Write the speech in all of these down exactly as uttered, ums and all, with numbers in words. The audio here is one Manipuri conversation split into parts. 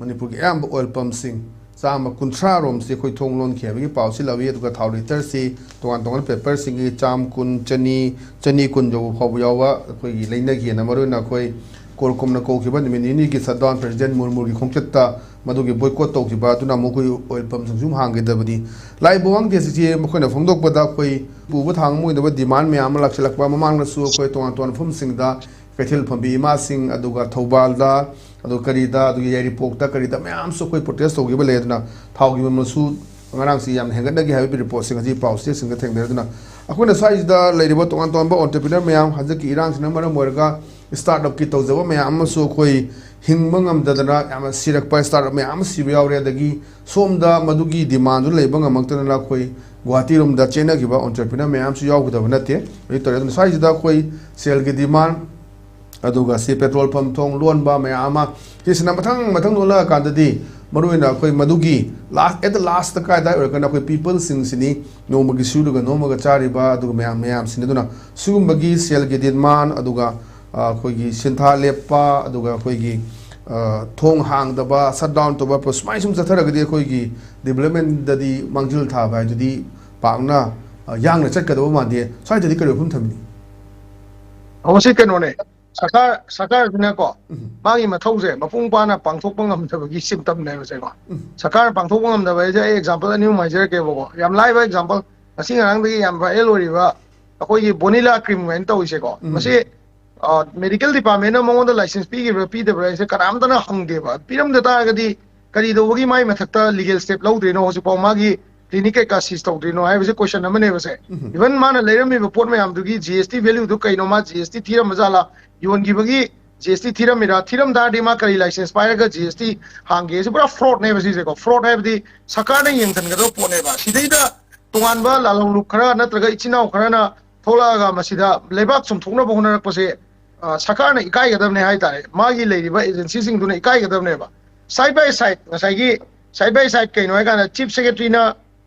ꯃꯅꯤꯄꯨꯔꯒꯤ ꯑꯌꯥꯝꯕ ꯑꯣꯏꯜ ꯄꯝꯁꯤꯡ ꯆꯥꯝꯃ ꯀꯨꯟꯊ꯭ꯔꯥ ꯔꯣꯝꯁꯤ ꯑꯩꯈꯣꯏ ꯊꯣꯡ ꯂꯣꯟꯈꯤ ꯍꯥꯏꯕꯒꯤ ꯄꯥꯎꯁꯤ ꯂꯧꯏ꯫ ꯑꯗꯨꯒ ꯊꯥꯎ ꯂꯤꯇꯔꯁꯤ ꯇꯣꯉꯥꯟ ꯇꯣꯉꯥꯟꯕ ꯄꯦꯄꯔꯁꯤꯡꯒꯤ ꯆꯥꯝ ꯀꯨꯟ, ꯆꯅꯤ, ꯆꯅꯤ ꯀꯨꯟ ꯌꯧꯕ ꯐꯥꯎꯕ ꯌꯥꯎꯕ ꯑꯩꯈꯣꯏꯒꯤ ꯂꯩꯅꯈꯤꯑꯅ, ꯃꯔꯨꯑꯣꯏꯅ ꯑꯩꯈꯣꯏ ꯀꯣꯔꯀꯣꯝꯅ ꯀꯧꯈꯤꯕ ꯅꯨꯃꯤꯠ ꯅꯤꯅꯤꯒꯤ ꯁꯠꯗꯥꯎꯟ ꯄ꯭ꯔꯦꯁꯤꯗꯦꯟ ꯃꯨꯔꯃꯨꯒꯤ ꯈꯣꯡꯆꯠꯇ ꯃꯗꯨꯒꯤ ꯕꯣꯏꯀꯣꯠ ꯇꯧꯈꯤꯕ ꯑꯗꯨꯅ ꯑꯃꯨꯛ ꯑꯩꯈꯣꯏ ꯑꯣꯏꯜ ꯄꯝꯁꯤꯡꯁꯨ ꯑꯗꯨꯝ ꯍꯥꯡꯈꯤꯗꯕꯅꯤ꯫ ꯂꯥꯛꯏꯕ ꯋꯥꯡ ꯗꯦꯠꯁꯤ ꯃꯈꯣꯏꯅ ꯐꯣꯡꯗꯣꯛꯄꯗ ꯑꯩꯈꯣꯏ ꯄꯨꯕ ꯊꯥꯡ ꯑꯃ ꯑꯣꯏꯗꯕ ꯗꯤꯃꯥꯟ ꯃꯌꯥꯝ ꯑꯃ ꯂꯥꯛꯁꯤꯜꯂꯛꯄ, ꯃꯃꯥꯡꯗꯁꯨ ꯑꯩꯈꯣꯏ ꯇꯣꯉꯥꯟ ꯇꯣꯉꯥꯟꯕ ꯃꯐꯝꯁꯤꯡꯗ ꯀꯩꯊꯦꯜ ꯐꯝꯕꯤ ꯏꯃꯥꯁꯤꯡ, ꯑꯗꯨꯒ ꯊꯧꯕꯥꯜꯗ, ꯑꯗꯨꯒ ꯀꯔꯤꯗ, ꯑꯗꯨꯒ ꯌꯥꯏꯔꯤꯄꯣꯛꯇ ꯀꯔꯤꯗ ꯃꯌꯥꯝꯁꯨ ꯑꯩꯈꯣꯏ ꯄ꯭ꯔꯣꯇꯦꯁ ꯇꯧꯈꯤꯕ ꯂꯩ꯫ ꯑꯗꯨꯅ ꯊꯥꯎꯒꯤ ꯃꯃꯜꯁꯨ ꯉꯔꯥꯡꯁꯤ ꯌꯥꯝꯅ ꯍꯦꯟꯒꯠꯅꯈꯤ ꯍꯥꯏꯕꯒꯤ ꯔꯤꯄꯣꯔꯠꯁꯤꯡ ꯑꯁꯤ ꯄꯥꯎ ꯆꯦꯁꯤꯡꯗ ꯊꯦꯡꯅꯩ꯫ ꯑꯗꯨꯅ ꯑꯩꯈꯣꯏꯅ ꯁ꯭ꯋꯥꯏꯁꯤꯗ ꯂꯩꯔꯤꯕ ꯇꯣꯉꯥꯟ ꯇꯣꯉꯥꯟꯕ ꯑꯣꯟꯇꯔꯄ꯭ꯔꯤꯅꯔ ꯃꯌꯥꯝ, ꯍꯟꯗꯛꯀꯤ ꯏꯔꯥꯡꯁꯤꯅ ꯃꯔꯝ ꯑꯣꯏꯔꯒ ꯁ꯭ꯇꯥꯔꯠ ꯑꯞꯀꯤ ꯇꯧꯖꯕ ꯃꯌꯥꯝ ꯑꯃꯁꯨ ꯑꯩꯈꯣꯏ ꯍꯤꯡꯕ ꯉꯝꯗꯗꯅ ꯌꯥꯝꯅ ꯁꯤꯔꯛꯄ ꯁ꯭ꯇꯥꯔꯠ ꯑꯞ ꯃꯌꯥꯝ ꯑꯃ ꯁꯤꯕ ꯌꯥꯎꯔꯦ꯫ ꯑꯗꯒꯤ ꯁꯣꯝꯗ ꯃꯗꯨꯒꯤ ꯗꯤꯃꯥꯟꯗꯨ ꯂꯩꯕ ꯉꯝꯃꯛꯇꯗꯅ ꯑꯩꯈꯣꯏ ꯒꯨꯋꯥꯍꯥꯇꯤꯔꯣꯝꯗ ꯆꯦꯟꯅꯈꯤꯕ ꯑꯣꯟꯇꯔꯄ꯭ꯔꯤꯅꯔ ꯃꯌꯥꯝꯁꯨ ꯌꯥꯎꯒꯗꯕ ꯅꯠꯇꯦ꯫ ꯍꯧꯖꯤꯛ ꯇꯧꯔꯦ꯫ ꯑꯗꯨꯅ ꯁ꯭ꯋꯥꯏꯁꯤꯗ ꯑꯩꯈꯣꯏ ꯁꯦꯜꯒꯤ ꯗꯤꯃꯥꯟ, ꯑꯗꯨꯒ ꯁꯤ ꯄꯦꯇ꯭ꯔꯣꯜ ꯄꯝ ꯊꯣꯡ ꯂꯣꯟꯕ ꯃꯌꯥꯝ ꯑꯃ, ꯁꯤꯁꯤꯅ ꯃꯊꯪ ꯃꯊꯪ ꯂꯣꯜꯂꯛꯑꯀꯥꯟꯗꯗꯤ ꯃꯔꯨꯑꯣꯏꯅ ꯑꯩꯈꯣꯏ ꯃꯗꯨꯒꯤ ꯂꯥꯁ, ꯑꯦꯠ ꯗ ꯂꯥꯁꯇ ꯀꯥꯏꯗ ꯑꯣꯏꯔꯒꯅ ꯑꯩꯈꯣꯏ ꯄꯤꯄꯜꯁꯤꯡꯁꯤꯅꯤ, ꯅꯣꯡꯃꯒꯤ ꯁꯨꯔꯒ ꯅꯣꯡꯃꯒ ꯆꯥꯔꯤꯕ ꯑꯗꯨꯒ ꯃꯌꯥꯝ ꯃꯌꯥꯝꯁꯤꯅꯤ꯫ ꯑꯗꯨꯅ ꯁꯤꯒꯨꯝꯕꯒꯤ ꯁꯦꯜꯒꯤ ꯗꯤꯃꯥꯟ, ꯑꯗꯨꯒ ꯑ, ꯑꯩꯈꯣꯏꯒꯤ ꯁꯤꯟꯊꯥ ꯂꯦꯞꯄ, ꯑꯗꯨꯒ ꯑꯩꯈꯣꯏꯒꯤ ꯑ, ꯊꯣꯡ ꯍꯥꯡꯗꯕ, ꯁꯠ ꯗꯥꯎꯟ ꯇꯧꯕ, ꯁꯨꯃꯥꯏꯅ ꯁꯨꯝ ꯆꯠꯊꯔꯒꯗꯤ ꯑꯩꯈꯣꯏꯒꯤ ꯗꯤꯕꯂꯞꯃꯦꯟꯗꯗꯤ ꯃꯥꯡꯖꯤꯜ ꯊꯥꯕ ꯍꯥꯏꯗꯨꯗꯤ ꯄꯥꯛꯅ ꯑ, ꯌꯥꯡꯅ ꯆꯠꯀꯗꯕ ꯃꯥꯟꯗꯦ꯫ ꯁ꯭ꯋꯥꯏꯗꯗꯤ ꯀꯔꯤ ꯋꯥꯐꯝ ꯊꯝꯕꯤꯅꯤ? ꯑꯣ, ꯁꯤ ꯀꯩꯅꯣꯅꯦ, ꯁꯔꯀꯥꯔ ꯁꯔꯀꯥꯔꯁꯤꯅꯀꯣ ꯎꯝ꯫ ꯃꯥꯒꯤ ꯃꯊꯧꯁꯦ ꯃꯄꯨꯡ ꯐꯥꯅ ꯄꯥꯡꯊꯣꯛꯄ ꯉꯝꯗꯕꯒꯤ ꯁꯤꯝꯇꯝꯅꯦꯕꯁꯦꯀꯣ꯫ ꯎꯝ꯫ ꯁꯔꯀꯥꯔꯅ ꯄꯥꯡꯊꯣꯛꯄ ꯉꯝꯗꯕ ꯍꯥꯏꯁꯦ ꯑꯩ ꯑꯦꯛꯖꯥꯝꯄꯜ ꯑꯅꯤ ꯑꯍꯨꯝ ꯍꯥꯏꯖꯔꯛꯀꯦꯕꯀꯣ꯫ ꯌꯥꯝ ꯂꯥꯏꯕ ꯑꯦꯛꯖꯥꯝꯄꯜ, ꯉꯁꯤ ꯉꯔꯥꯡꯗꯒꯤ ꯌꯥꯝ ꯚꯥꯏꯔꯦꯜ ꯑꯣꯏꯔꯤꯕ ꯑꯩꯈꯣꯏꯒꯤ ꯕꯣꯅꯤꯂꯥ ꯀ꯭ꯔꯤꯝ ꯀꯥꯏꯅ ꯇꯧꯔꯤꯁꯦꯀꯣ꯫ ꯎꯝ꯫ ꯃꯁꯤ ꯃꯦꯗꯤꯀꯦꯜ ꯗꯤꯄꯥꯔꯠꯃꯦꯟꯅ ꯃꯉꯣꯟꯗ ꯂꯥꯏꯁꯦꯟꯁ ꯄꯤꯈꯤꯕ꯭ꯔꯥ ꯄꯤꯗꯕ꯭ꯔꯥ ꯍꯥꯏꯁꯦ ꯀꯅꯥꯝꯇꯅ ꯍꯪꯗꯦꯕ꯫ ꯄꯤꯔꯝꯗ ꯇꯥꯔꯒꯗꯤ ꯀꯔꯤ ꯇꯧꯕꯒꯤ ꯃꯥꯏ ꯃꯊꯛꯇ ꯂꯤꯒꯦꯜ ꯁ꯭ꯇꯦꯞ ꯂꯧꯗ꯭ꯔꯤꯅꯣ, ꯍꯧꯖꯤꯛꯐꯥꯎ ꯃꯥꯒꯤ ꯀ꯭ꯂꯤꯅꯤꯛ ꯀꯩꯀꯥ ꯁꯤꯁ ꯇꯧꯗ꯭ꯔꯤꯅꯣ ꯍꯥꯏꯕꯁꯦ ꯀꯣꯏꯁꯟ ꯑꯃꯅꯦꯕꯁꯦ꯫ ꯎꯝ꯫ ꯏꯚꯟ ꯃꯥꯅ ꯂꯩꯔꯝꯃꯤꯕ ꯄꯣꯠ ꯃꯌꯥꯝꯗꯨꯒꯤ ꯖꯤ ꯑꯦꯁ ꯇꯤ ꯚꯦꯂ꯭ꯌꯨꯗꯨ ꯀꯩꯅꯣ, ꯃꯥ ꯖꯤ ꯑꯦꯁ ꯇꯤ ꯊꯤꯔꯝꯕ ꯖꯥꯠꯂꯥ, ꯌꯣꯟꯈꯤꯕꯒꯤ ꯖꯤ ꯑꯦꯁ ꯇꯤ ꯊꯤꯔꯝꯃꯤꯔꯥ, ꯊꯤꯔꯝ ꯇꯥꯔꯗꯤ ꯃꯥ ꯀꯔꯤ ꯂꯥꯏꯁꯦꯟꯁ ꯄꯥꯏꯔꯒ ꯖꯤ ꯑꯦꯁ ꯇꯤ ꯍꯥꯡꯒꯦ? ꯁꯤ ꯄꯨꯔꯥ ꯐ꯭ꯔꯣꯗꯅꯦꯕ ꯁꯤꯁꯦꯀꯣ꯫ ꯐ꯭ꯔꯣꯗ ꯍꯥꯏꯕꯗꯤ ꯁꯔꯀꯥꯔꯅ ꯌꯦꯡꯁꯤꯟꯒꯗꯕ ꯄꯣꯠꯅꯦꯕ꯫ ꯁꯤꯗꯩꯗ ꯇꯣꯉꯥꯟꯕ ꯂꯥꯂꯣꯡꯂꯨꯞ ꯈꯔ ꯅꯠꯇ꯭ꯔꯒ ꯏꯆꯤꯟ ꯏꯅꯥꯎ ꯈꯔꯅ ꯊꯣꯛꯂꯛꯑꯒ ꯃꯁꯤꯗ ꯂꯩꯕꯥꯛ ꯆꯨꯝꯊꯣꯛꯅꯕ ꯍꯣꯠꯅꯔꯛꯄꯁꯦ, ꯑ, ꯁꯔꯀꯥꯔꯅ ꯏꯀꯥꯏꯒꯗꯕꯅꯦ ꯍꯥꯏꯇꯥꯔꯦ, ꯃꯥꯒꯤ ꯂꯩꯔꯤꯕ ꯑꯦꯖꯦꯟꯁꯤꯁꯤꯡꯗꯨꯅ ꯏꯀꯥꯏꯒꯗꯕꯅꯦꯕ꯫ ꯁꯥꯏꯠ ꯕꯥꯏ ꯁꯥꯏꯠ, ꯉꯁꯥꯏꯒꯤ ꯁꯥꯏꯠ ꯕꯥꯏ ꯁꯥꯏꯠ ꯀꯩꯅꯣ ꯍꯥꯏꯀꯥꯟꯗ ꯆꯤꯐ ꯁꯦꯀ꯭ꯔꯦꯇꯔꯤꯅ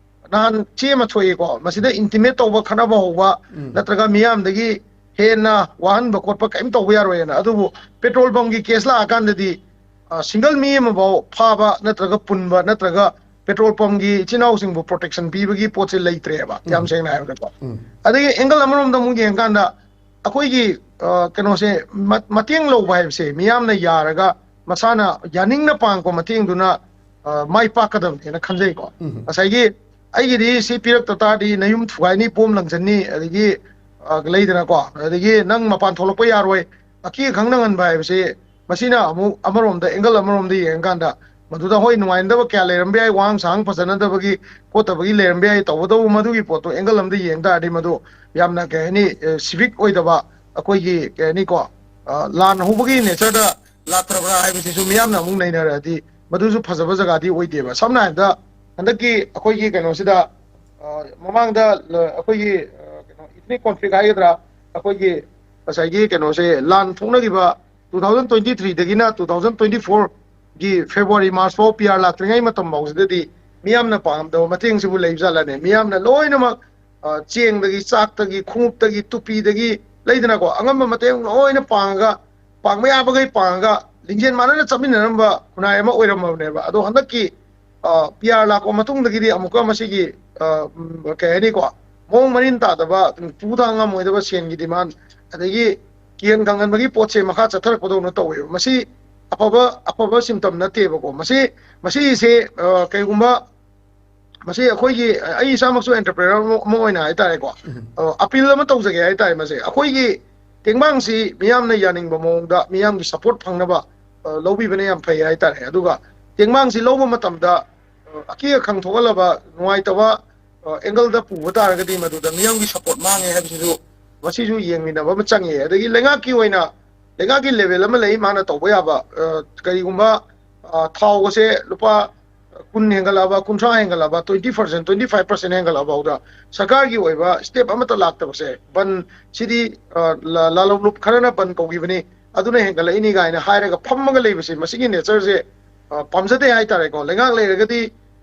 ꯅꯍꯥꯟ ꯆꯦ ꯑꯃ ꯊꯣꯛꯑꯦꯀꯣ, ꯃꯁꯤꯗ ꯏꯟꯇꯤꯃꯦꯠ ꯇꯧꯕ, ꯈꯠꯅꯕ ꯍꯧꯕ, ꯎꯝ꯫ ꯅꯠꯇ꯭ꯔꯒ ꯃꯤꯌꯥꯝꯗꯒꯤ ꯍꯦꯟꯅ ꯋꯥꯍꯟꯕ ꯈꯣꯠꯄ ꯀꯔꯤꯝ ꯇꯧꯕ ꯌꯥꯔꯣꯏꯅ꯫ ꯑꯗꯨꯕꯨ ꯄꯦꯇ꯭ꯔꯣꯜ ꯄꯝꯒꯤ ꯀꯦꯁ ꯂꯥꯛꯑꯀꯥꯟꯗꯗꯤ ꯁꯤꯡꯒꯜ ꯃꯤ ꯑꯃꯐꯥꯎ ꯐꯥꯕ ꯅꯠꯇ꯭ꯔꯒ ꯄꯨꯟꯕ ꯅꯠꯇ꯭ꯔꯒ ꯄꯦꯇ꯭ꯔꯣꯜ ꯄꯝꯒꯤ ꯏꯆꯤꯟ ꯏꯅꯥꯎꯁꯤꯡꯕꯨ ꯄ꯭ꯔꯣꯇꯦꯛꯁꯟ ꯄꯤꯕꯒꯤ ꯄꯣꯠꯁꯦ ꯂꯩꯇ꯭ꯔꯦꯕ, ꯌꯥꯝ ꯁꯦꯡꯅ ꯍꯥꯏꯔꯕꯗꯀꯣ꯫ ꯎꯝ꯫ ꯑꯗꯒꯤ ꯑꯦꯡꯒꯜ ꯑꯃꯔꯣꯝꯗ ꯑꯃꯨꯛ ꯌꯦꯡꯀꯥꯟꯗ ꯑꯩꯈꯣꯏꯒꯤ ꯑ, ꯀꯩꯅꯣꯁꯦ ꯃ- ꯃꯇꯦꯡ ꯂꯧꯕ ꯍꯥꯏꯕꯁꯦ ꯃꯤꯌꯥꯝꯅ ꯌꯥꯔꯒ ꯃꯁꯥꯅ ꯌꯥꯅꯤꯡꯅ ꯄꯥꯡꯉꯛꯄ ꯃꯇꯦꯡꯗꯨꯅ ꯑ, ꯃꯥꯏ ꯄꯥꯛꯀꯗꯕꯅꯦꯅ ꯈꯟꯖꯩꯀꯣ꯫ ꯎꯝ꯫ ꯉꯁꯥꯏꯒꯤ ꯑꯩꯒꯤꯗꯤ ꯁꯤ ꯄꯤꯔꯛꯇ ꯇꯥꯔꯗꯤ ꯅꯌꯨꯝ ꯊꯨꯒꯥꯏꯅꯤ, ꯕꯣꯝ ꯂꯪꯁꯟꯅꯤ, ꯑꯗꯒꯤ ꯑ, ꯂꯩꯗꯅꯀꯣ, ꯑꯗꯒꯤ ꯅꯪ ꯃꯄꯥꯟ ꯊꯣꯛꯂꯛꯄ ꯌꯥꯔꯣꯏ, ꯑꯀꯤ ꯑꯈꯪ ꯅꯪꯍꯟꯕ ꯍꯥꯏꯕꯁꯤ ꯃꯁꯤꯅ ꯑꯃꯨꯛ ꯑꯃꯔꯣꯝꯗ ꯑꯦꯡꯒꯜ ꯑꯃꯔꯣꯝꯗ ꯌꯦꯡꯉꯀꯥꯟꯗ ꯃꯗꯨꯗ ꯍꯣꯏ ꯅꯨꯡꯉꯥꯏꯅꯗꯕ ꯀꯌꯥ ꯂꯩꯔꯝꯕ ꯌꯥꯏ, ꯋꯥꯍꯪ ꯁꯥꯍꯪ ꯐꯖꯅꯗꯕꯒꯤ ꯈꯣꯠꯇꯕꯒꯤ ꯂꯩꯔꯝꯕ ꯌꯥꯏ, ꯇꯧꯕꯇꯕꯨ ꯃꯗꯨꯒꯤ ꯄꯣꯠꯇꯣ ꯑꯦꯡꯒꯜ ꯑꯃꯗ ꯌꯦꯡ ꯇꯥꯔꯗꯤ ꯃꯗꯨ ꯌꯥꯝꯅ ꯀꯩ ꯍꯥꯏꯅꯤ ꯁꯤꯚꯤꯛ ꯑꯣꯏꯗꯕ ꯑꯩꯈꯣꯏꯒꯤ ꯀꯩ ꯍꯥꯏꯅꯤꯀꯣ ꯑ, ꯂꯥꯟ ꯍꯧꯕꯒꯤ ꯅꯦꯆꯔꯗ ꯂꯥꯛꯇ꯭ꯔꯕ꯭ꯔꯥ ꯍꯥꯏꯕꯁꯤꯁꯨ ꯃꯤꯌꯥꯝꯅ ꯑꯃꯨꯛ ꯅꯩꯅꯔꯛꯑꯗꯤ ꯃꯗꯨꯁꯨ ꯐꯖꯕ ꯖꯒꯥꯗꯤ ꯑꯣꯏꯗꯦꯕ꯫ ꯁꯝꯅ ꯍꯥꯏꯔꯕꯗ ꯍꯟꯗꯛꯀꯤ ꯑꯩꯈꯣꯏꯒꯤ ꯀꯩꯅꯣꯁꯤꯗ ꯑ, ꯃꯃꯥꯡꯗ ꯂ- ꯑꯩꯈꯣꯏꯒꯤ ꯑ, ꯀꯩꯅꯣ ꯏꯊꯅꯤꯛ ꯀꯣꯟꯐ꯭ꯂꯤꯛ ꯍꯥꯏꯒꯗ꯭ꯔꯥ, ꯑꯩꯈꯣꯏꯒꯤ ꯉꯁꯥꯏꯒꯤ ꯀꯩꯅꯣꯁꯦ ꯂꯥꯟ ꯊꯣꯛꯅꯈꯤꯕ two thousand twenty three ꯗꯒꯤꯅ two thousand twenty four ꯒꯤ ꯐꯦꯕ꯭ꯔꯨꯋꯥꯔꯤ ꯃꯥꯔꯆ ꯐꯥꯎ ꯄꯤ ꯑꯥꯔ ꯂꯥꯛꯇ꯭ꯔꯤꯉꯩ ꯃꯇꯝ ꯐꯥꯎꯁꯤꯗꯗꯤ ꯃꯤꯌꯥꯝꯅ ꯄꯥꯝꯗꯕ ꯃꯇꯦꯡꯁꯤꯕꯨ ꯂꯩꯕ ꯖꯥꯠꯂꯅꯦ? ꯃꯤꯌꯥꯝꯅ ꯂꯣꯏꯅꯃꯛ ꯑ, ꯆꯦꯡꯗꯒꯤ ꯆꯥꯛꯇꯒꯤ ꯈꯣꯡꯎꯞꯇꯒꯤ ꯇꯨꯄꯤꯗꯒꯤ ꯂꯩꯗꯅꯀꯣ, ꯑꯉꯝꯕ ꯃꯇꯦꯡ ꯂꯣꯏꯅ ꯄꯥꯡꯉꯒ ꯄꯥꯡꯕ ꯌꯥꯕꯈꯩ ꯄꯥꯡꯉꯒ ꯂꯤꯡꯖꯦꯜ ꯃꯥꯟꯅꯅ ꯆꯠꯃꯤꯟꯅꯔꯝꯕ ꯈꯨꯟꯅꯥꯏ ꯑꯃ ꯑꯣꯏꯔꯝꯃꯕꯅꯦꯕ꯫ ꯑꯗꯣ ꯍꯟꯗꯛꯀꯤ ꯄꯤ ꯑꯥꯔ ꯂꯥꯛꯄ ꯃꯇꯨꯡꯗꯒꯤꯗꯤ ꯑꯃꯨꯛꯀ ꯃꯁꯤꯒꯤ ꯑ, ꯎꯝ, ꯀꯩ ꯍꯥꯏꯅꯤꯀꯣ, ꯃꯑꯣꯡ ꯃꯔꯤꯟ ꯇꯥꯗꯕ, ꯎꯝ, ꯄꯨ ꯊꯥꯡ ꯉꯝꯃꯣꯏꯗꯕ ꯁꯦꯟꯒꯤ ꯗꯤꯃꯥꯟ, ꯑꯗꯒꯤ ꯀꯤꯍꯟ ꯈꯪꯍꯟꯕꯒꯤ ꯄꯣꯠꯁꯦ ꯃꯈꯥ ꯆꯠꯊꯔꯛꯄꯗꯧꯅ ꯇꯧꯋꯦꯕ꯫ ꯃꯁꯤ ꯑꯐꯕ ꯑꯐꯕ ꯁꯤꯝꯇꯝ ꯅꯠꯇꯦꯕꯀꯣ꯫ ꯃꯁꯤ ꯃꯁꯤꯁꯦ ꯑ, ꯀꯩꯒꯨꯝꯕ ꯃꯁꯤ ꯑꯩꯈꯣꯏꯒꯤ ꯑꯩ ꯏꯁꯥꯃꯛꯁꯨ ꯑꯦꯟꯇꯔꯄ꯭ꯔꯦꯅꯔ ꯑꯃ ꯑꯣꯏꯅ ꯍꯥꯏꯇꯥꯔꯦꯀꯣ, ꯎꯝ꯫ ꯑ, ꯑꯄꯤꯜ ꯑꯃ ꯇꯧꯖꯒꯦ ꯍꯥꯏꯇꯥꯔꯦ꯫ ꯃꯁꯦ ꯑꯩꯈꯣꯏꯒꯤ ꯇꯦꯡꯕꯥꯡꯁꯤ ꯃꯤꯌꯥꯝꯅ ꯌꯥꯅꯤꯡꯕ ꯃꯑꯣꯡꯗ ꯃꯤꯌꯥꯝꯒꯤ ꯁꯄꯣꯔꯠ ꯐꯪꯅꯕ ꯑ, ꯂꯧꯕꯤꯕꯅ ꯌꯥꯝ ꯐꯩ ꯍꯥꯏꯇꯥꯔꯦ꯫ ꯑꯗꯨꯒ ꯇꯦꯡꯕꯥꯡꯁꯤ ꯂꯧꯕ ꯃꯇꯝꯗ ꯑ, ꯑꯀꯤ ꯑꯈꯪ ꯊꯣꯛꯍꯜꯂꯕ, ꯅꯨꯡꯉꯥꯏꯇꯕ ꯑꯦꯡꯒꯜꯗ ꯄꯨꯕ ꯇꯥꯔꯒꯗꯤ ꯃꯗꯨꯗ ꯃꯤꯌꯥꯝꯒꯤ ꯁꯄꯣꯔꯠ ꯃꯥꯡꯉꯦ ꯍꯥꯏꯕꯁꯤꯁꯨ ꯃꯁꯤꯁꯨ ꯌꯦꯡꯃꯤꯟꯅꯕ ꯑꯃ ꯆꯪꯉꯦ꯫ ꯑꯗꯒꯤ ꯂꯩꯉꯥꯛꯀꯤ ꯑꯣꯏꯅ ꯂꯩꯉꯥꯛꯀꯤ ꯂꯦꯚꯦꯜ ꯑꯃ ꯂꯩ, ꯃꯥꯅ ꯇꯧꯕ ꯌꯥꯕ꯫ ꯑ, ꯀꯔꯤꯒꯨꯝꯕ ꯑ, ꯊꯥꯎ ꯑꯁꯦ ꯂꯨꯄꯥ ꯀꯨꯟ ꯍꯦꯟꯒꯠꯂꯛꯑꯕ, ꯀꯨꯟꯊ꯭ꯔꯥ ꯍꯦꯟꯒꯠꯂꯛꯑꯕ, twenty percent, twenty five percent ꯍꯦꯟꯒꯠꯂꯛꯑꯕ ꯐꯥꯎꯗ ꯁꯔꯀꯥꯔꯒꯤ ꯑꯣꯏꯕ ꯁ꯭ꯇꯦꯞ ꯑꯃꯠꯇ ꯂꯥꯛꯇꯕꯁꯦ, ꯕꯟ ꯁꯤꯗꯤ ꯑ, ꯂ- ꯂꯥꯂꯣꯡꯂꯨꯞ ꯈꯔꯅ ꯕꯟ ꯀꯧꯈꯤꯕꯅꯤ, ꯑꯗꯨꯅ ꯍꯦꯟꯒꯠꯂꯛꯏꯅꯤ ꯀꯥꯏꯅ ꯍꯥꯏꯔꯒ ꯐꯝꯃꯒ ꯂꯩꯕꯁꯦ, ꯃꯁꯤꯒꯤ ꯅꯦꯆꯔꯁꯦ ꯑ, ꯄꯥꯝꯖꯗꯦ ꯍꯥꯏꯇꯥꯔꯦꯀꯣ꯫ ꯂꯩꯉꯥꯛ ꯂꯩꯔꯒꯗꯤ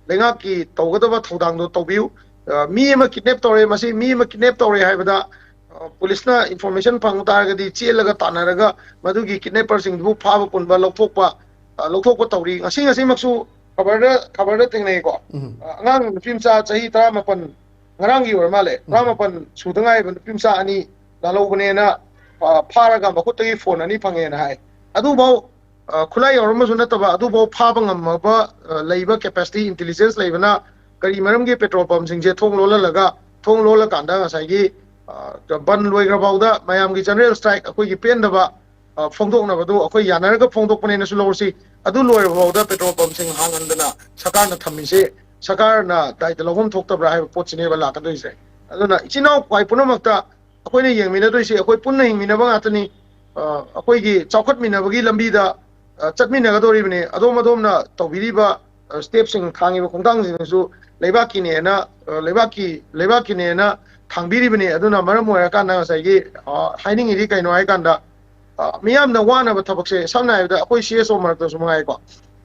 ꯂꯩꯉꯥꯛꯀꯤ ꯇꯧꯒꯗꯕ ꯊꯧꯗꯥꯡꯗꯣ ꯇꯧꯕꯤꯌꯨ꯫ ꯑ, ꯃꯤ ꯑꯃ ꯀꯤꯗꯅꯦꯞ ꯇꯧꯔꯦ, ꯃꯁꯤ ꯃꯤ ꯑꯃ ꯀꯤꯗꯅꯦꯞ ꯇꯧꯔꯦ ꯍꯥꯏꯕꯗ ꯑ, ꯄꯨꯂꯤꯁꯅ ꯏꯟꯐꯣꯔꯃꯦꯁꯟ ꯐꯪ ꯇꯥꯔꯒꯗꯤ ꯆꯦꯜꯂꯒ ꯇꯥꯟꯅꯔꯒ ꯃꯗꯨꯒꯤ ꯀꯤꯗꯅꯦꯄꯔꯁꯤꯡꯗꯨꯕꯨ ꯐꯥꯕ ꯄꯨꯟꯕ ꯂꯧꯊꯣꯛꯄ, ꯑ, ꯂꯧꯊꯣꯛꯄ ꯇꯧꯔꯤ꯫ ꯉꯁꯤ ꯉꯁꯤꯃꯛꯁꯨ ꯈꯕꯔꯗ ꯈꯕꯔꯗ ꯊꯦꯡꯅꯩꯀꯣ꯫ ꯎꯝ꯫ ꯑ, ꯑꯉꯥꯡ ꯅꯨꯄꯤ ꯃꯆꯥ ꯆꯍꯤ ꯇꯔꯥꯃꯥꯄꯟ, ꯉꯔꯥꯡꯒꯤ ꯑꯣꯏꯔ ꯃꯥꯜꯂꯦ, ꯎꯝ꯫ ꯇꯔꯥꯃꯥꯄꯟ ꯁꯨꯗ ꯉꯥꯏꯔꯤꯕ ꯅꯨꯄꯤ ꯃꯆꯥ ꯑꯅꯤ ꯂꯥꯜꯍꯧꯕꯅꯦꯅ, ꯑ, ꯐꯥꯔꯒ ꯃꯈꯨꯠꯇꯒꯤ ꯐꯣꯟ ꯑꯅꯤ ꯐꯪꯉꯦꯅ ꯍꯥꯏ꯫ ꯑꯗꯨꯐꯥꯎ, ꯑ, ꯈꯨꯠꯂꯥꯏ ꯌꯥꯎꯔꯝꯃꯁꯨ ꯅꯠꯇꯕ, ꯑꯗꯨꯐꯥꯎ ꯐꯥꯕ ꯉꯝꯃꯕ, ꯑ, ꯂꯩꯕ ꯀꯦꯄꯦꯁꯤꯇꯤ, ꯏꯟꯇꯦꯂꯤꯖꯦꯟꯁ ꯂꯩꯕꯅ ꯀꯔꯤ ꯃꯔꯝꯒꯤ ꯄꯦꯇ꯭ꯔꯣꯜ ꯄꯝꯁꯤꯡꯁꯦ ꯊꯣꯡ ꯂꯣꯜꯍꯜꯂꯒ, ꯊꯣꯡ ꯂꯣꯜꯂꯀꯥꯟꯗ ꯉꯁꯥꯏꯒꯤ, ꯑ, ꯕꯟ ꯂꯣꯏꯈ꯭ꯔ ꯐꯥꯎꯗ ꯃꯌꯥꯝꯒꯤ ꯖꯦꯅꯔꯦꯜ ꯁ꯭ꯇ꯭ꯔꯥꯏꯛ, ꯑꯩꯈꯣꯏꯒꯤ ꯄꯦꯟꯗꯕ, ꯑ, ꯐꯣꯡꯗꯣꯛꯅꯕꯗꯨ ꯑꯩꯈꯣꯏ ꯌꯥꯅꯔꯒ ꯐꯣꯡꯗꯣꯛꯄꯅꯦꯅꯁꯨ ꯂꯧꯔꯁꯤ꯫ ꯑꯗꯨ ꯂꯣꯏꯔꯕ ꯐꯥꯎꯗ ꯄꯦꯇ꯭ꯔꯣꯜ ꯄꯝꯁꯤꯡ ꯍꯥꯡꯍꯟꯗꯅ ꯁꯔꯀꯥꯔꯅ ꯊꯝꯃꯤꯁꯦ, ꯁꯔꯀꯥꯔꯅ ꯗꯥꯏꯇ ꯂꯧꯐꯝ ꯊꯣꯛꯇꯕ꯭ꯔꯥ ꯍꯥꯏꯕ ꯄꯣꯠꯁꯤꯅꯦꯕ ꯂꯥꯛꯀꯗꯣꯏꯁꯦ꯫ ꯑꯗꯨꯅ ꯏꯆꯤꯟ ꯏꯅꯥꯎ ꯈ꯭ꯋꯥꯏ ꯄꯨꯝꯅꯃꯛꯇ ꯑꯩꯈꯣꯏꯅ ꯌꯦꯡꯃꯤꯟꯅꯗꯣꯏꯁꯦ, ꯑꯩꯈꯣꯏ ꯄꯨꯟꯅ ꯍꯤꯡꯃꯤꯟꯅꯕ ꯉꯥꯛꯇꯅꯤ꯫ ꯑ, ꯑꯩꯈꯣꯏꯒꯤ ꯆꯥꯎꯈꯠꯃꯤꯟꯅꯕꯒꯤ ꯂꯝꯕꯤꯗ, ꯑ, ꯆꯠꯃꯤꯟꯅꯒꯗꯧꯔꯤꯕꯅꯤ꯫ ꯑꯗꯣꯝ ꯑꯗꯣꯝꯅ ꯇꯧꯕꯤꯔꯤꯕ, ꯑ, ꯁ꯭ꯇꯦꯞꯁꯤꯡ, ꯊꯥꯡꯉꯤꯕ ꯈꯣꯡꯊꯥꯡꯁꯤꯡꯁꯨ ꯂꯩꯕꯥꯛꯀꯤꯅꯦꯅ, ꯑ, ꯂꯩꯕꯥꯛꯀꯤ, ꯂꯩꯕꯥꯛꯀꯤꯅꯦꯅ ꯊꯥꯡꯕꯤꯔꯤꯕꯅꯤ꯫ ꯑꯗꯨꯅ ꯃꯔꯝ ꯑꯣꯏꯔꯀꯥꯟꯗ ꯉꯁꯥꯏꯒꯤ, ꯑ, ꯍꯥꯏꯅꯤꯡꯉꯤꯗꯤ ꯀꯩꯅꯣ ꯍꯥꯏꯀꯥꯟꯗ, ꯑ, ꯃꯤꯌꯥꯝꯅ ꯋꯥꯅꯕ ꯊꯕꯛꯁꯦ, ꯁꯝꯅ ꯍꯥꯏꯔꯕꯗ ꯑꯩꯈꯣꯏ ꯁꯤ ꯑꯦꯁ ꯑꯣ ꯃꯔꯛꯇꯁꯨ ꯃꯉꯥꯏꯀꯣ,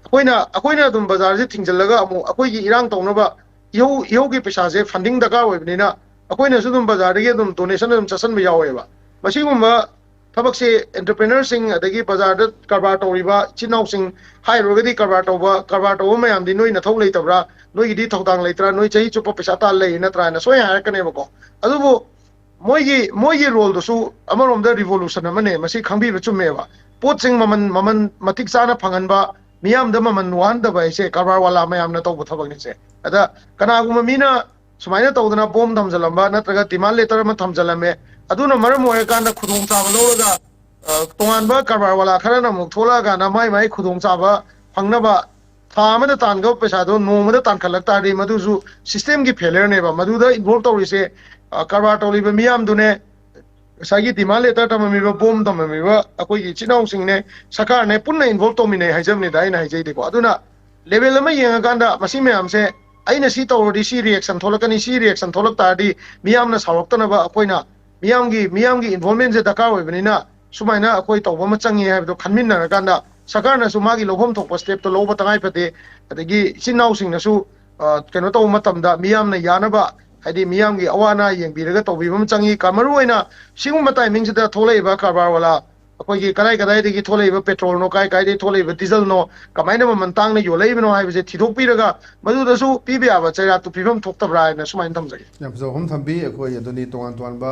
ꯑꯩꯈꯣꯏꯅ, ꯑꯩꯈꯣꯏꯅ ꯑꯗꯨꯝ ꯕꯖꯥꯔꯁꯦ ꯊꯤꯡꯖꯤꯜꯂꯒ ꯑꯃꯨꯛ ꯑꯩꯈꯣꯏꯒꯤ ꯏꯔꯥꯡ ꯇꯧꯅꯕ ꯏꯍꯧ, ꯏꯍꯧꯒꯤ ꯄꯩꯁꯥꯁꯦ ꯐꯟꯗꯤꯡ ꯗꯔꯀꯥꯔ ꯑꯣꯏꯕꯅꯤꯅ, ꯑꯩꯈꯣꯏꯅꯁꯨ ꯑꯗꯨꯝ ꯕꯖꯥꯔꯗꯒꯤ ꯑꯗꯨꯝ ꯗꯣꯅꯦꯁꯟ ꯑꯗꯨꯝ ꯆꯠꯁꯟꯕ ꯌꯥꯎꯋꯦꯕ꯫ ꯃꯁꯤꯒꯨꯝꯕ ꯊꯕꯛꯁꯦ ꯑꯦꯟꯇꯔꯄ꯭ꯔꯦꯅꯔꯁꯤꯡ, ꯑꯗꯒꯤ ꯕꯖꯥꯔꯗ ꯀꯔꯕꯥꯔ ꯇꯧꯔꯤꯕ ꯏꯆꯤꯟ ꯏꯅꯥꯎꯁꯤꯡ, ꯍꯥꯏꯔꯨꯔꯒꯗꯤ ꯀꯔꯕꯥꯔ ꯇꯧꯕ, ꯀꯔꯕꯥꯔ ꯇꯧꯕ ꯃꯌꯥꯝꯗꯤ ꯅꯣꯏ ꯅꯊꯧ ꯂꯩꯇꯕ꯭ꯔꯥ? ꯅꯣꯏꯒꯤꯗꯤ ꯊꯧꯗꯥꯡ ꯂꯩꯇ꯭ꯔꯥ? ꯅꯣꯏ ꯆꯍꯤ ꯆꯨꯞꯄ ꯄꯩꯁꯥ ꯇꯥꯜ ꯂꯩ ꯅꯠꯇ꯭ꯔꯥ ꯍꯥꯏꯅ ꯁꯣꯏ ꯍꯥꯏꯔꯛꯀꯅꯦꯕꯀꯣ꯫ ꯑꯗꯨꯕꯨ ꯃꯣꯏꯒꯤ, ꯃꯣꯏꯒꯤ ꯔꯣꯜꯗꯨꯁꯨ ꯑꯃꯔꯣꯝꯗ ꯔꯤꯚꯣꯂꯨꯁꯟ ꯑꯃꯅꯦ, ꯃꯁꯤ ꯈꯪꯕꯤꯕ ꯆꯨꯝꯃꯦꯕ꯫ ꯄꯣꯠꯁꯤꯡ ꯃꯃꯜ, ꯃꯃꯜ ꯃꯇꯤꯛ ꯆꯥꯅ ꯐꯪꯍꯟꯕ, ꯃꯤꯌꯥꯝꯗ ꯃꯃꯜ ꯋꯥꯍꯟꯗꯕ ꯍꯥꯏꯁꯦ ꯀꯔꯕꯥꯔ ꯋꯥꯂꯥ ꯃꯌꯥꯝꯅ ꯇꯧꯕ ꯊꯕꯛꯅꯤꯁꯦ꯫ ꯑꯗ ꯀꯅꯥꯒꯨꯝꯕ ꯃꯤꯅ ꯁꯨꯃꯥꯏꯅ ꯇꯧꯗꯅ ꯕꯣꯝ ꯊꯝꯖꯤꯜꯂꯝꯕ ꯅꯠꯇ꯭ꯔꯒ ꯗꯤꯃꯥꯟ ꯂꯦꯇꯔ ꯑꯃ ꯊꯝꯖꯤꯜꯂꯝꯃꯦ, ꯑꯗꯨꯅ ꯃꯔꯝ ꯑꯣꯏꯔꯀꯥꯟꯗ ꯈꯨꯗꯣꯡꯆꯥꯕ ꯂꯧꯔꯒ, ꯑ, ꯇꯣꯉꯥꯟꯕ ꯀꯔꯕꯥꯔ ꯋꯥꯂꯥ ꯈꯔꯅ ꯑꯃꯨꯛ ꯊꯣꯛꯂꯛꯑꯀꯥꯟꯗ ꯃꯥꯏ ꯃꯥꯏ ꯈꯨꯗꯣꯡꯆꯥꯕ ꯐꯪꯅꯕ ꯊꯥ ꯑꯃꯗ ꯇꯥꯟꯒꯗꯕ ꯄꯩꯁꯥꯗꯣ ꯅꯣꯡꯃꯗ ꯇꯥꯟꯈꯠꯂꯛ ꯇꯥꯔꯗꯤ, ꯃꯗꯨꯁꯨ ꯁꯤꯁꯇꯦꯝꯒꯤ ꯐꯦꯂꯤꯌꯔꯅꯦꯕ꯫ ꯃꯗꯨꯗ ꯏꯟꯚꯣꯜꯕ ꯇꯧꯔꯤꯁꯦ, ꯑ, ꯀꯔꯕꯥꯔ ꯇꯧꯔꯤꯕ ꯃꯤꯌꯥꯝꯗꯨꯅꯦ, ꯉꯁꯥꯏꯒꯤ ꯗꯤꯃꯥꯟ ꯂꯦꯇꯔ ꯊꯝꯃꯝꯃꯤꯕ, ꯕꯣꯝ ꯊꯝꯃꯝꯃꯤꯕ ꯑꯩꯈꯣꯏꯒꯤ ꯏꯆꯤꯟ ꯏꯅꯥꯎꯁꯤꯡꯅꯦ, ꯁꯔꯀꯥꯔꯅꯦ, ꯄꯨꯟꯅ ꯏꯟꯚꯣꯜꯕ ꯇꯧꯃꯤꯟꯅꯩ ꯍꯥꯏꯖꯕꯅꯤꯗ, ꯑꯩꯅ ꯍꯥꯏꯖꯩꯗꯤꯀꯣ꯫ ꯑꯗꯨꯅ ꯂꯦꯚꯦꯜ ꯑꯃ ꯌꯦꯡꯉꯀꯥꯟꯗ ꯃꯁꯤ ꯃꯌꯥꯝꯁꯦ, ꯑꯩꯅ ꯁꯤ ꯇꯧꯔꯗꯤ ꯁꯤ ꯔꯤꯌꯦꯛꯁꯟ ꯊꯣꯛꯂꯛꯀꯅꯤ, ꯁꯤ ꯔꯤꯌꯦꯛꯁꯟ ꯊꯣꯛꯂꯛ ꯇꯥꯔꯗꯤ ꯃꯤꯌꯥꯝꯅ ꯁꯥꯎꯔꯛꯇꯅꯕ ꯑꯩꯈꯣꯏꯅ ꯃꯤꯌꯥꯝꯒꯤ, ꯃꯤꯌꯥꯝꯒꯤ ꯏꯟꯚꯣꯜꯕꯃꯦꯟꯁꯦ ꯗꯔꯀꯥꯔ ꯑꯣꯏꯕꯅꯤꯅ, ꯁꯨꯃꯥꯏꯅ ꯑꯩꯈꯣꯏ ꯇꯧꯕ ꯑꯃ ꯆꯪꯉꯦ ꯍꯥꯏꯕꯗꯣ ꯈꯟꯃꯤꯟꯅꯔꯀꯥꯟꯗ ꯁꯔꯀꯥꯔꯅꯁꯨ ꯃꯥꯒꯤ ꯂꯧꯐꯝ ꯊꯣꯛꯄ ꯁ꯭ꯇꯦꯞꯇꯣ ꯂꯧꯕ ꯇꯉꯥꯏ ꯐꯗꯦ꯫ ꯑꯗꯒꯤ ꯏꯆꯤꯟ ꯏꯅꯥꯎꯁꯤꯡꯅꯁꯨ, ꯑ, ꯀꯩꯅꯣ ꯇꯧꯕ ꯃꯇꯝꯗ ꯃꯤꯌꯥꯝꯅ ꯌꯥꯅꯕ, ꯍꯥꯏꯗꯤ ꯃꯤꯌꯥꯝꯒꯤ ꯑꯋꯥ ꯑꯅꯥ ꯌꯦꯡꯕꯤꯔꯒ ꯇꯧꯕꯤꯕ ꯑꯃ ꯆꯪꯉꯤ꯫ ꯀ-, ꯃꯔꯨꯑꯣꯏꯅ ꯁꯤꯒꯨꯝꯕ ꯇꯥꯏꯃꯤꯡꯁꯤꯗ ꯊꯣꯛꯂꯛꯏꯕ ꯀꯔꯕꯥꯔ ꯋꯥꯂꯥ, ꯑꯩꯈꯣꯏꯒꯤ ꯀꯗꯥꯏ ꯀꯗꯥꯏꯗꯒꯤ ꯊꯣꯛꯂꯛꯏꯕ ꯄꯦꯇ꯭ꯔꯣꯜꯅꯣ, ꯀꯥꯏ ꯀꯥꯏꯗꯒꯤ ꯊꯣꯛꯂꯛꯏꯕ ꯗꯤꯖꯜꯅꯣ, ꯀꯃꯥꯏꯅ ꯃꯃꯜ ꯇꯥꯡꯅ ꯌꯣꯜꯂꯛꯏꯕꯅꯣ ꯍꯥꯏꯕꯁꯦ ꯊꯤꯗꯣꯛꯄꯤꯔꯒ ꯃꯗꯨꯗꯁꯨ ꯄꯤꯕ ꯌꯥꯕ ꯆꯩꯔꯥꯛꯇꯨ ꯄꯤꯐꯝ ꯊꯣꯛꯇꯕ꯭ꯔꯥ ꯍꯥꯏꯅ ꯁꯨꯃꯥꯏꯅ ꯊꯝꯖꯒꯦ꯫ ꯌꯥꯝ ꯐꯖꯕ ꯋꯥꯐꯝ ꯊꯝꯕꯤ꯫ ꯑꯩꯈꯣꯏ ꯑꯗꯨꯅꯤ ꯇꯣꯉꯥꯟ ꯇꯣꯉꯥꯟꯕ